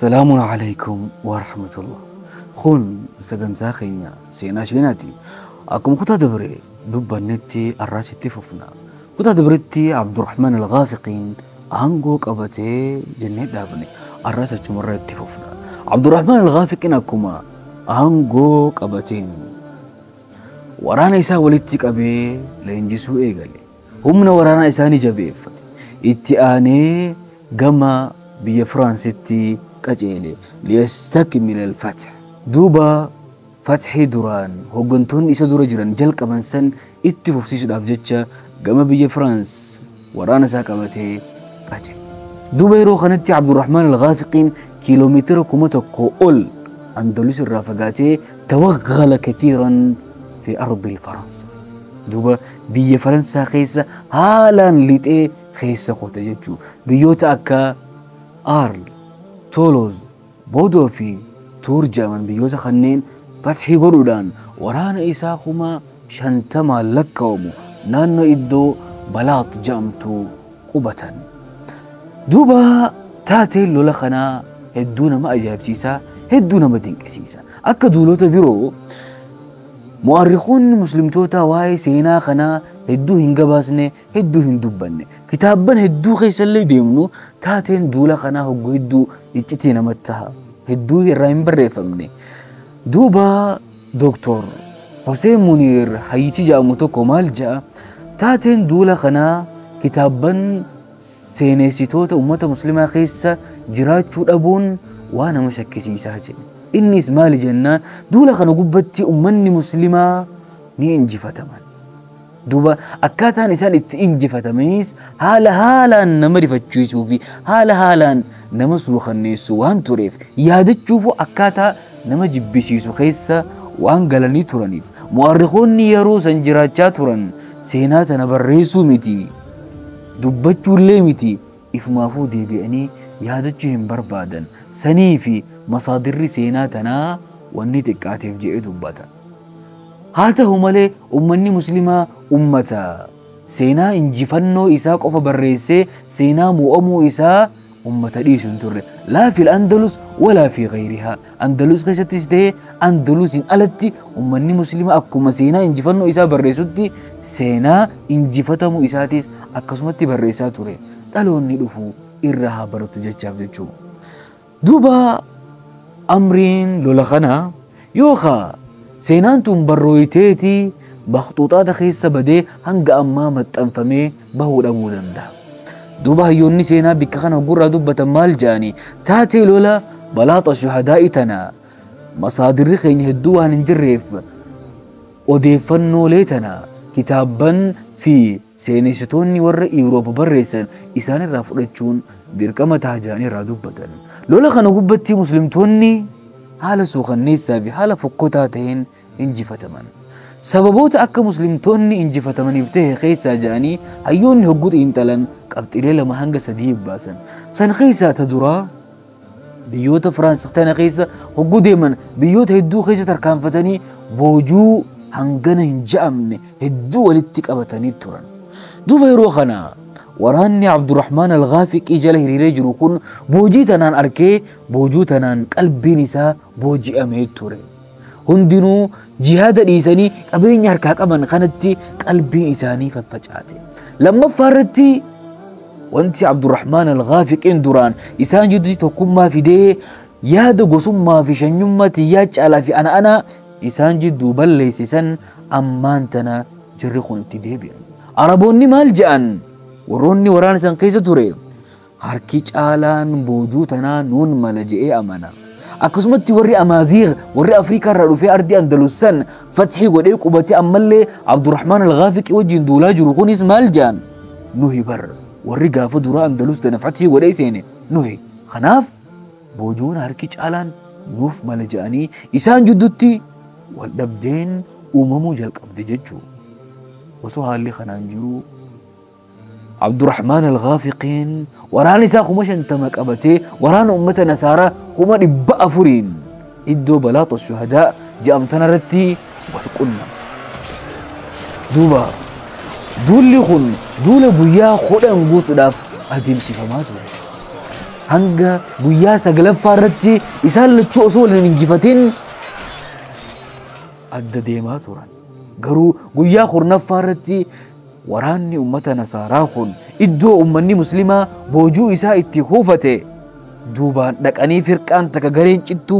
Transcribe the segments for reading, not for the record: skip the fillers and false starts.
Salaamun alaikum wa rahmatullah. Kun sagantaa keenya seenaa sheenaati. Akkuma kutaa dabre dubbannetti arraasitti fufna. Kutaa dabretti Abdurrahmaan Al-Gaafiqiin aangoo qabatee jennee dhaabne, arraas achumarraa itti fufna. Abdurrahmaan Al-Gaafiqiin akkuma aangoo qabateen waraana isaa walitti qabee leenjisuu eegale. Humna waraanaa isaa ni jabeeffate. Itti aanee gama biyya Firaansitti qajeele liyastakmila al-fath. Duuba fathii duraan hooggantoonni isa dura jiran jalqaban san itti fufsiisuudhaaf jecha gama biyya Firaans waraana isaa qabatee qajeele. Duuba yeroo kanatti Abdurrahmaan Al-Gaafiqiin kiiloomeetira 1000 ol Andalus irraa fagaatee tawaggala kathiiran fi ardi Faransa. Duuba biyya Faransaa keessa haalaan lixee keessa qote jechuudha. Biyyoota akka Arl, Toulouse, Bordeaux fi Tour jedhaman biyyoota kanneen fathii godhuudhaan waraana isaa 50,000 lakkaa'amu naannoo iddoo Balaat jedhamtu qubatan. Duuba taateen lola kanaa hedduu nama ajaa'ibsiisaa, hedduu nama dinqisiisa. Akka duulota biroo mu'arrikoonni muslimtoota waa'ee seenaa kanaa hedduu hin gabaasne, hedduu hin dubbanne. Kitaabban hedduu keessallee deemnu taateen duula kanaa hogguu hedduu iccitii namatti taha. Hedduu irraa hin barreeffamne. Duuba Dooktor Hussein Muniir hayyichi jedhamu tokko maal jedha? Taateen duula kanaa kitaabban seenessitoota uummata muslimaa keessa jiraachuu dhabuun waa nama shakkisiisaa jedhe. Innis maali jennaan duula kana gubbatti uummanni muslimaa ni injifataman. Duuba akkaataan isaan itti injifatamanis haala haalaan nama rifachiisuu fi haala haalaan nama suukanneessu waan tureef yaadachuuf akkaataa nama jibbisiisu keessa waan galanii turaniif mu'arrikoonni yeroo san jiraachaa turan seenaa tana barreessuu miti, dubbachuullee miti, ifumaafuu deebi'anii yaadachuu hin barbaadan. Sanii fi masaadirri seenaa tanaa wanni xiqqaateef jedhee dubbata. Haa ta'u malee uummanni muslimaa ummata seenaa injifannoo isaa qofa barreessee seenaa mo'amuu isaa ummata dhiisu hin turre. Laa fil Andalus walaa fi ghayrihaa. Andalus keessattis ta'ee Andalusiin alatti uummanni muslimaa akkuma seenaa injifannoo isaa barreessutti seenaa injifatamuu isaatis akkasumatti barreessaa ture. Dhaloonni dhufu irra haa baratu jechaaf jechuudha. Duuba amriin lola kanaa yookaan seenaan tun barrooyiteeti makhxuuxaata keessa badee hanga ammaa maxxanfamee bahuu dhabuu danda'a. Duuba hayyoonni seenaa bikka kana gurraa dubbatan maal jedhanii taatee lola balaaxa shuhadaa'i tana masaadirri keenya hedduu waan hin jirreef odeeffannoolee tana kitaabban fi seenessitoonni warra Iwuroopa barreessan isaan irraa fudhachuun dirqama ta'a jedhanii irraa dubbatan. Lola kana gubbatti muslimtoonni haala suukanneessaa fi haala fokkotaa ta'een injifataman. Sababoota akka muslimtoonni injifatamaniif ta'e keessaa jedhanii hayyoonni hogguu xiinxalan qabxiilee 2 hanga 3 baasan. San keessaa ta duraa biyyoota Firaans tana keessa hogguu deeman biyyoota hedduu keessa tarkaanfatanii boojuu hangana hin ja'amne hedduu walitti qabatanii turan. Duuba yeroo kana waraanni Abdurrahmaan Al-Gaafiqii jala hiriiree jiru kun boojii tanaan arkee boojuu tanaan qalbiin isaa booji'amee ture. Hundinuu jihaada dhiisanii qabeenya harkaa qaban kanatti qalbiin isaanii faffacaate. Lammaffaa irratti wanti Abdurrahmaan Al-Gaafiqiin duraan isaan jidduutti tokkummaa fidee yaada gosummaa fi shanyummaa tiyyaa caalaa fi ana ana isaan jidduu balleesse san ammaan tana jarri kun itti deebi'an. Araboonni maal jedhan? Warroonni waraana san keessa ture harki caalaan boojuu tanaa nuun mala je'ee amana. Akkasumatti warri Amaaziig warri Afrikaa irraa dhufee ardii Andalus san fathii godhee qubatee ammallee Abdurrahmaan Al-Gaafiqii wajjin duulaa jiru kunis maal jedhan? Nuhi bar warri gaafa duraa Andalus tana fathii godhee seene nuhi. Kanaaf boojuun harki caalaan nuuf mala jedhanii isaan jidduutti wal dhabdeen uumamuu jalqabde jechuudha. Osoo haalli kanaan jiru Abdurrahmaan Al-Gaafiqiin waraana isaa 50,000 qabatee waraana uummata Nasaaraa 400,000 iddoo Balaaxa Shuhadaa jedhamtan irratti wal qunnama. Duuba duulli kun duula guyyaa 10 guutuudhaaf adeemsifamaa ture. Hanga guyyaa 9ffaa irratti isaan lachuu osoo wal hin injifatin adda deemaa turan. Garuu guyyaa 10ffaa irratti waraanni ummata Nasaaraa kun iddoo ummanni Muslimaa boojuu isaa itti kuufate duubaan dhaqanii firqaan takka gareen cittuu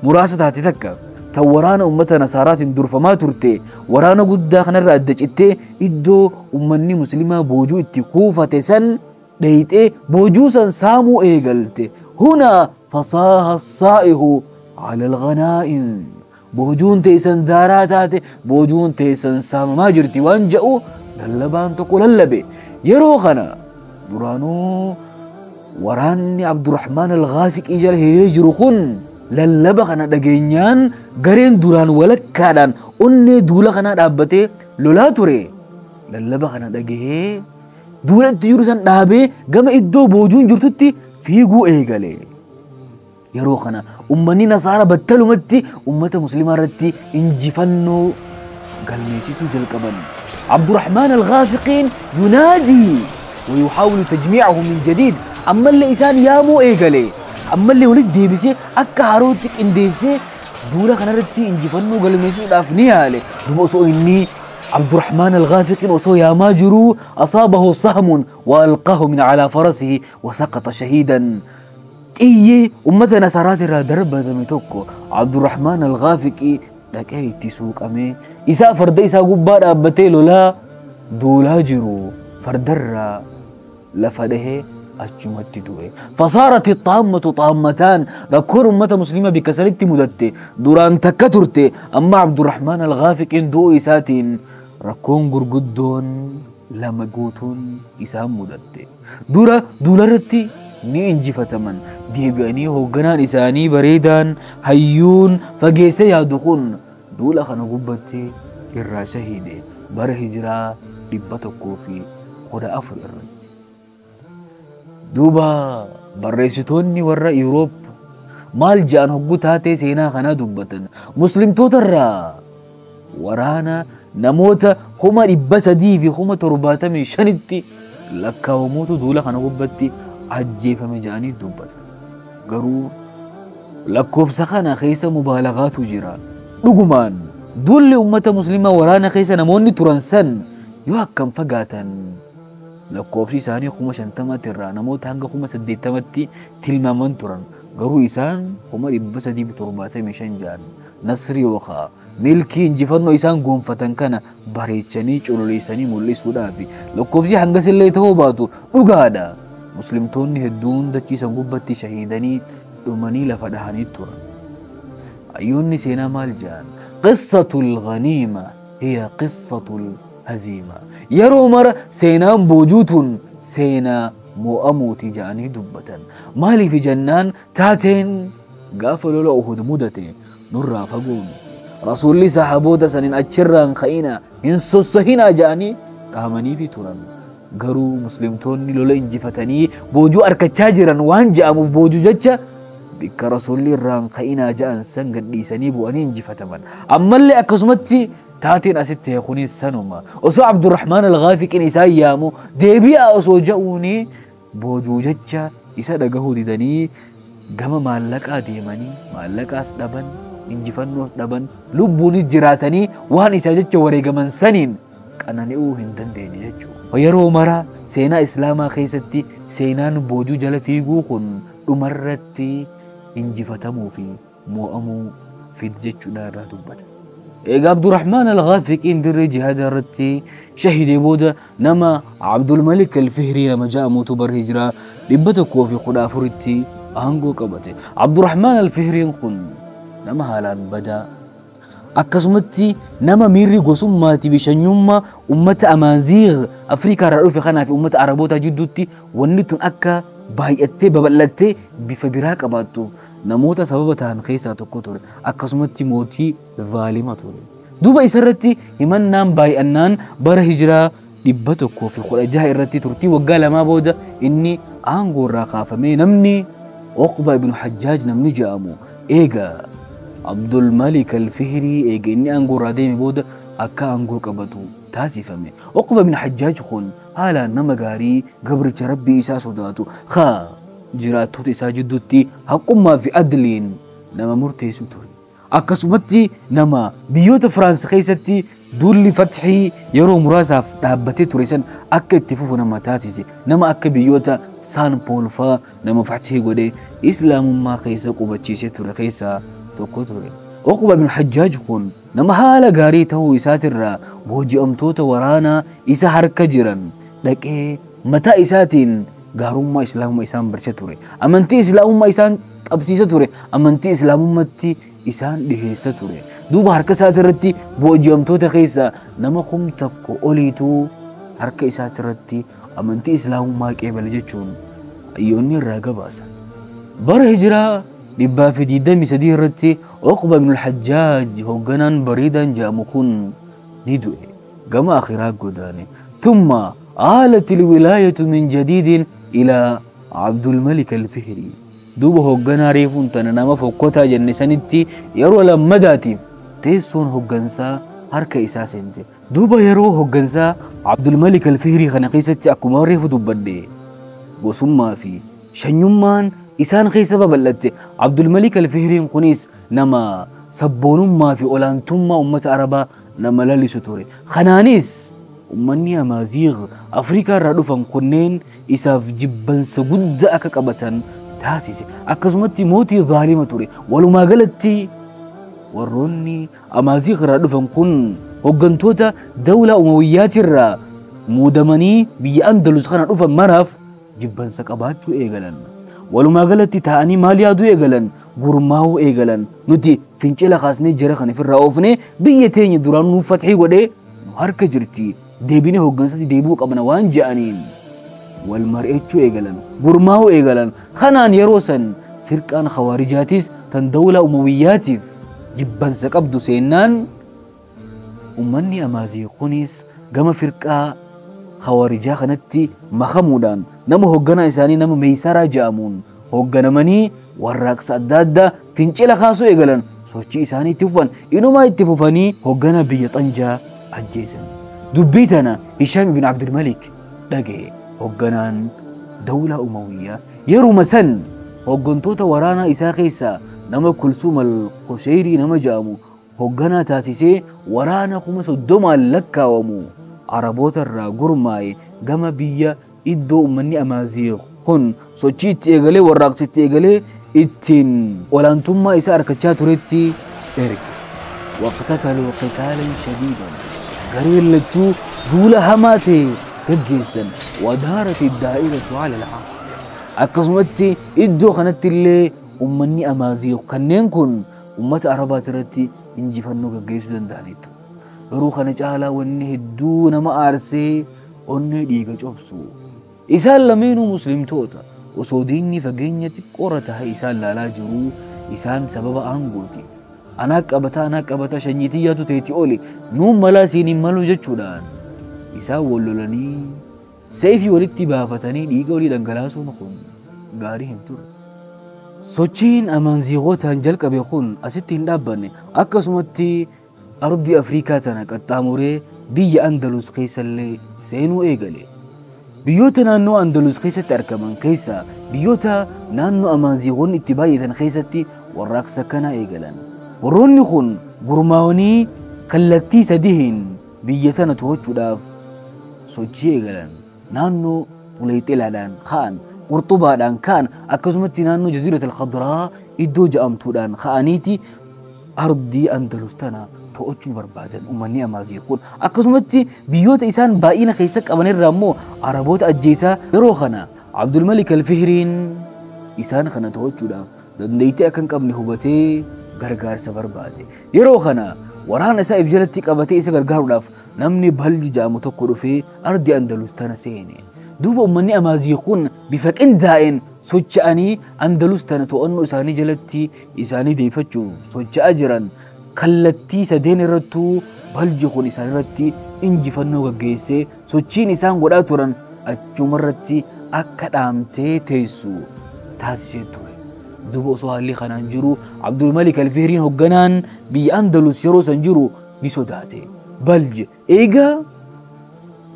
muraasa taate takka tan waraana ummata Nasaaraatiin durfamaa turte waraana guddaa kanarra adda cittee iddoo ummanni Muslimaa boojuu itti kuufate san dheyxee boojuu san saamuu eegalte. Huna fasaaha saa'ihu ala alghanaa'im. Boojuun teessan daaraa taate, boojuun teessan saamamaa jirti waan jedhu lallabaan tokko lallabe. Yeroo kana duraanuu waraanni Abdurrahmaan Al-Gaafiqii jala hiriiree jiru kun lallaba kana dhageenyaan gareen duraan walakkaadhaan onnee duula kanaa dhaabbatee lolaa ture. Lallaba kana dhagahee duula itti jiru san dhaabee gama iddoo boojuun jirtutti fiiguu eegale. Yeroo kana ummanni Nasaara battalumatti ummata Muslimaa irratti injifannoo galmeessisuu jalqaban. Abdurrahmaan Al-Gaafiqiin yunaadii ويحاول تجميعهم من جديد. أما اللي إسان يامو إيقالي، أما اللي ولد ديبسي أكا هاروتك إنديسي دولا خنرتي إنجفنو قلميسو دافنيها لي. دوما أسو إني عبد الرحمن الغافقين أسو يا ماجرو أصابه سهم وألقاه من على فرسه وسقط شهيدا. إيه أمتنا سارات الرا دربة متوكو عبد الرحمن الغافقي لك أي تسوق أمي إسا فرد إسا قبار أبتيلو لا دولا جرو فردر لفده أجمت دوه. فصارت الطامة طامتان. ركور أمة مسلمة بكسرت مدته دوران تكترت. أما عبد الرحمن الغافق دو إساتين ركون غرغدون لمغوتون إسام مدته دورا دولارتي ni injifataman deebi'anii hoogganaan isaanii bareedaan hayyuun fageesse yaadu kun duula kana gubbatti irraa shahiide bara hijiraa 114 irratti. Duuba barreessitoonni warra Yuuroop maal ja'an hogguu taatee seenaa kanaa dubbatan muslimtoota irraa waraana namoota 375,000 lakkaa'amuutu duula kana gubbatti ajjeefame ja'anii dubbatan. Garuu lakkoobsa kana keessa mubaalagaatu jira. Dhugumaan duulli ummata muslimaa waraana keessa namoonni turan san yoo akkam fagaatan lakkoobsi isaanii 50,000 irraa namoota hanga 80,000 tilmaaman turan. Garuu isaan 375 ja'an nasrii yookaan milkii injifannoo isaan gonfatan kana bareechanii cololeessanii mul'isuudhaaf lakkoobsi hangasillee ta'uu baatu dhugaadha. Muslimtoonni hedduun dachiisan gubbatti shahiidanii dhumanii lafa dhahanii turan. Hayyoonni seenaa maal jedhan? Qissatul ghaniima hiya qissatul haziima. Yeroo mara seenaan boojuutuun seenaa mo'amuuti jedhanii dubbatan. Maaliif jennaan taateen gaafa lola Uhud mudate nurraa fagoo miti. Rasuulli sahaboota saniin achirraan ka'ina hin sossohinaa jedhanii dhaamaniifi turan. Garuu muslimtoonni lola injifatanii boojuu arkachaa jiran waan je'amuuf boojuu jecha bikka rasuulli irraan ka'inaa ja'an san gadhiisanii bu'anii injifataman. Ammallee akkasumatti taateen asitti kunis sanuma. Osoo Abdurrahmaan Al-Gaafiqiin isaan yaamu deebi'aa osoo ja'uuni boojuu jecha isa dhagahuu didanii gama maallaqaa deemanii maallaqaas dhaban injifannoos dhaban lubbuunis jiraatanii waan isaa jecha wareegaman saniin qanani'uu hin dandeenye jechuudha. Yeroo mara seenaa Islaamaa keessatti seenaan boojuu jala fiiguu kun dhumarratti injifatamuu fi mo'amuu fid jechuudha irraa dubbata. Egaa Abdurrahmaan Al-Gaafiqiin dirree jihaada irratti shahidee booda nama Abdulmalik Al-Fihrii nama ja'amutu bara hijiraa 114tti aangoo qabate. Abdurrahmaan Al-Fihriin kun nama haalaan badaa akkasumatti nama miirri gosummaatii fi shanyummaa ummata Amaaziig Afrikaa irraa dhufe kanaa fi ummata Arabootaa jidduutti wanni tun akka baay'attee babal'attee bifa biraa qabaattu namoota sababa ta'an keessaa tokko ture. Akkasumatti mootii zaalima ture. Duuba isarratti himannaan baay'annaan bara hijiraa 116 irratti turtii waggaa 2 booda inni aangoo irraa kaafamee namni Uqba ibn Hajjaaj namni jedhamu eega Abdulmalik Al-Fihrii eega inni aangoo irraa deeme booda akka aangoo qabatu taasifame. Uqba ibn Hajjaaj kun haalaan nama gaarii gabricha rabbii isaa sodaatu haa jiraattota isaa jidduutti haqummaa fi adliin nama murteessu ture. Akkasumatti nama biyyoota Firaans keessatti duulli fatxii yeroo muraasaaf dhaabbatee ture san akka itti fufu nama taasise. Nama akka biyyoota Saan Pool faa nama fatxii godhee islaamummaa keessa qubachiisee ture keessaa tokko ture. Uqba bin Hajjaaj kun nama haala gaarii ta'uu isaatirraa booji'amtoota waraanaa isa harka jiran dhaqee mataa isaatiin gaarummaa islaamummaa isaan barsiisa ture. Amantii islaamummaa isaan qabsiisa ture. Amantii islaamummaatti isaan dhiheessa ture. Duuba harka isaatirratti booji'amtoota keessa nama 1000 oliitu harka isaatirratti amantii islaamummaa qeebale jechuun hayyoonni irraa gabaasa. Bara hijiraa 123 irratti Uqba bin Hajjaaj hoogganaan bareedaan jedhamu kun ni du'e. Gama akhiraa godaane. Thumma آلت الولاية من جديد إلى عبد الملك الفهري. دوبا هوغانا ريفون تنانما فوقوتا جنسانيتي يرو لمداتي تيسون هوغانسا هركا إساسنتي. دوبا يرو هوغانسا عبد الملك الفهري خنقيستي أكما ريفو دبادي وسما في شنيمان إسان خيسة ببلتي. عبد الملك الفهري قنيس نما سبونما في أولانتما أمة عربا نما لالي ستوري خنانيس Uummanni Amaaziig Afrikaa irraa dhufan kunneen isaaf jibbansa guddaa akka qabatan taasise. Akkasumatti mootii zaalima ture. Walumaa galatti warroonni Amaaziig irraa dhufan kun hooggantoota dawlaa Umawiyyaatirraa muudamanii biyya Andalus kana dhufan maraaf jibbansa qabaachuu eegalan. Walumaa galatti taa'anii maal yaaduu eegalan? Gurmaa'uu eegalan. Nuti fincila kaasnee jara kana ofirraa oofnee biyya teenya duraan nuuf fatxii godhee nu harka jirti. Deebinee hooggansatti deebi'uu qabna waan je'aniin wal mari'achuu eegalan, gurmaa'uu eegalan. Kanaan yeroo san firqaan khawaarijaatis tan dawlaa Umawiyyaatiif jibbansa qabdu seennaan uummanni Amaaziig kunis gama firqaa khawaarijaa kanatti makamuudhaan nama hoogganaa isaanii nama Meeysaraa jedhamuun hoogganamanii warraaqsa adda addaa fincila kaasuu eegalan. Sochii isaanii itti fufan. Inumaa itti fufanii hoogganaa biyya Xanjaa ajjeesan. Dubbii tana Hishaam ibn Abdulmalik dhaga'e. Hoogganaan dawlaa Umawiyyaa yeruma san hooggantoota waraanaa isaa keessaa nama Kulsuum al-Qushayrii nama jedhamu hoogganaa taasisee waraana 30,000 lakkaawamu Araboota irraa gurmaa'e gama biyya iddoo uummanni Amaaziig kun sochii itti eegalee warraaqsa itti eegalee ittiin olaantummaa isaa harkachaa turetti erge. Waqtataluu qitaalan shadiidan gareen lachuu duula hamaa ta'e gaggeessan. Wadaarati daa'iratu ala al-haq. Akkasumatti iddoo kanatti illee uummanni Amaaziig kanneen kun uummata Arabaati irratti injifannoo gaggeessuu danda'aniitu. Garuu kana caalaa wanni hedduu nama aarsee onnee dhiiga cobsu. Isaan lameenuu muslimtoota osoo diinni fageenya xiqqoorra taa'ee isaan laalaa jiruu isaan sababa aangooti. Anaa qabataa shanyiitiyyaatu teetii oli nuun malaa siin hin malu jechuudhaan isaan wal lolanii seefii walitti baafatanii dhiiga walii dhangalaasuun kun gaarii hin turre. Sochiin Amaaziigotaan jalqabe kun asitti hin dhaabbanne. Akkasumatti ardii Afrikaa tana qaxxaamuree biyya Andalus keessallee seenuu eegale. Biyyoota naannoo Andalus keessatti argaman keessaa biyyoota naannoo Amaaziigonni itti baay'atan keessatti warraaqsa kana eegalan. Warroonni kun gurmaa'anii kallattii sadiin biyya tana to'achuudhaaf sochii eegalan. Naannoo Qulayxilaadhaan ka'an, Qurxubaadhaan ka'an, akkasumatti naannoo Jaziirat al-Khadraa iddoo ja'amtuudhaan ka'aniiti ardii Andalus tana to'achuu barbaadan uummanni Amaaziig kun. Akkasumatti biyyoota isaan baay'ina keessa qaban irraa immoo Araboota ajjeesaa yeroo kana Abdulmalik al-Fihriin isaan kana to'achuudhaaf dandeettii akka hin qabne hubatee gargaarsa barbaade. Yeroo kana waraana isaa if jalatti qabatee isa gargaaruudhaaf namni Balji jedhamu tokko dhufee ardii Andalus tana seene. Duuba uummanni Amaaziig kun bifa qindaa'een socho'anii Andalus tana to'annoo isaanii jalatti isaanii deeffachuuf socho'aa jiran. Kallattii sadeen irrattuu Balji kun isaan irratti injifannoo gaggeessee sochiin isaan godhaa turan achumarratti akka dhaamtee teessu taasisee ture. Duuba osoo haalli kanaan jiru Abdulmalik al-Fihriin hoogganaan biyya Andalus yeroo san jiru ni sodaate. Balji eegaa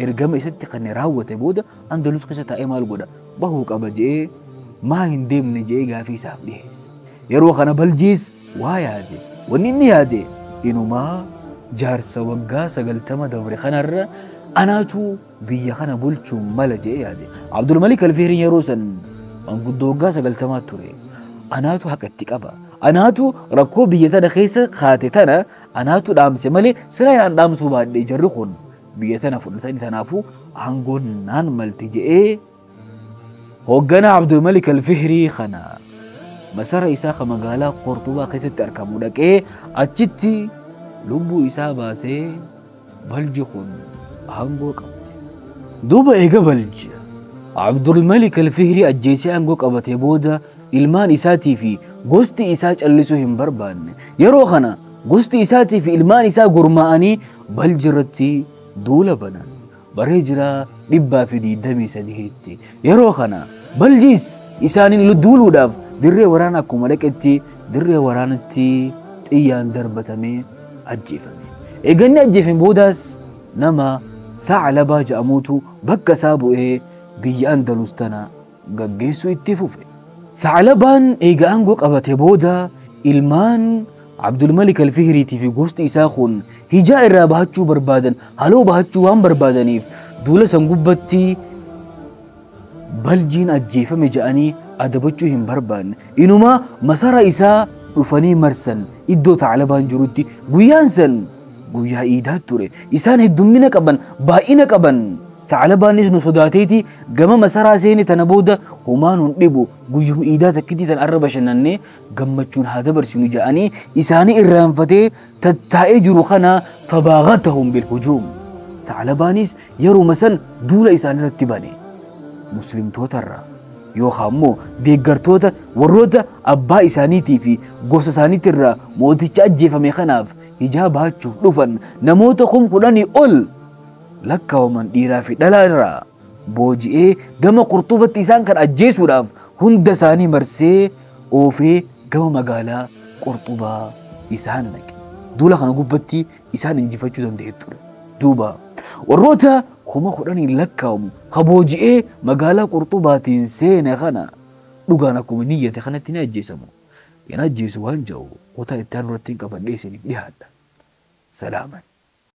ergama isatti kan raawwate booda Andalus keessa taa'ee maal godha? Bahuu qaba je'ee Maa hin deemne je'ee gaafii isaaf dhiheesse. Yeroo kana Baljiis waa yaade. Wanni inni yaade inumaa jaarsa waggaa 90 dabre kanarra anaatu biyya kana bulchuun mala je'ee yaade. Abdulmalik Alfihriin yeroo san manguddoo waggaa 90 ture. Anaatu haqa itti qaba. Anaatu rakkoo biyya tana keessa kaate tana anaatu dhaamse malee sila yaan dhaamsuu baadhee jarri kun biyya tana fudhatanii tanaafuu aangoon naan malti je'ee hoogganaa Abdulmalik Alfihrii kana masara isaa ka magaalaa Qurxubaa keessatti argamu dhaqee achitti lubbuu isaa baasee Balji kun aangoo qabate. Duuba eega Balji Abdulmalik Alfihrii ajjeesee aangoo qabate booda ilmaan isaatii fi gosti isaa callisuu hin barbaanne. Yeroo kana gosti isaatii fi ilmaan isaa gurmaa'anii Balji irratti duula banan. Bara Hijiraa 123tti. Yeroo kana Baljiis isaaniin duuluudhaaf dirree waraana akkuma dhaqetti dirree waraanatti xiyyaan darbatamee ajjeefame. Eega inni ajjeefame boodaas nama Tha'labaa jedhamuutu bakka isaa bu'ee biyya Andalus tana gaggeessuu itti fufe. Tha'labaan eega aangoo qabate booda ilmaan Abdulmalik Alfihriitii fi gosti isaa kun hijaa irraa bahachuu barbaadan, haloo bahachuu waan barbaadaniif duula san gubbatti Baljiin ajjeefame jedhanii adabachuu hin barbaanne. Inumaa masara isaa dhufanii marsan iddoo Tha'labaan jirutti. Guyyaan san guyyaa iidaa ture. Isaan heddummina qaban, baay'ina qaban. Tha'labaanis nu sodaateeti gama masaraa seene tana booda homaa nun dhibu guyyuma iidaa takkitii tan arra bashannannee gammachuun haa dabarsinu jedhanii isaanii irraanfatee tattaa'ee jiru kana fabaaghatahum bilhujuum. Tha'labaanis yeruma san duula isaanirratti bane. Muslimtootarraa yookaan immoo deeggartoota warroota abbaa isaaniitii fi gosa isaaniitirraa mooticha ajjeefame kanaaf hijaa bahachuuf dhufan namoota 10,000 ol lakkaawaman dhiiraa fi dhalaa irraa booji'ee gama Qurxubatti isaan kan ajjeesuudhaaf hunda isaanii marsee oofee gama magaalaa Qurxubaa isaan naqe. Duula kana gubbatti isaan injifachuu danda'ee ture. Duuba warroota 10,000 lakkaawamu ka booji'ee magaalaa Qurxubaatiin seene kana dhugaan akkuma niyyate kanatti ni ajjeesamu. Hin ajjeesu waan jedhu kutaa itti aanu irratti hin qabadhee isiniif dhiyaadha. Salaaman.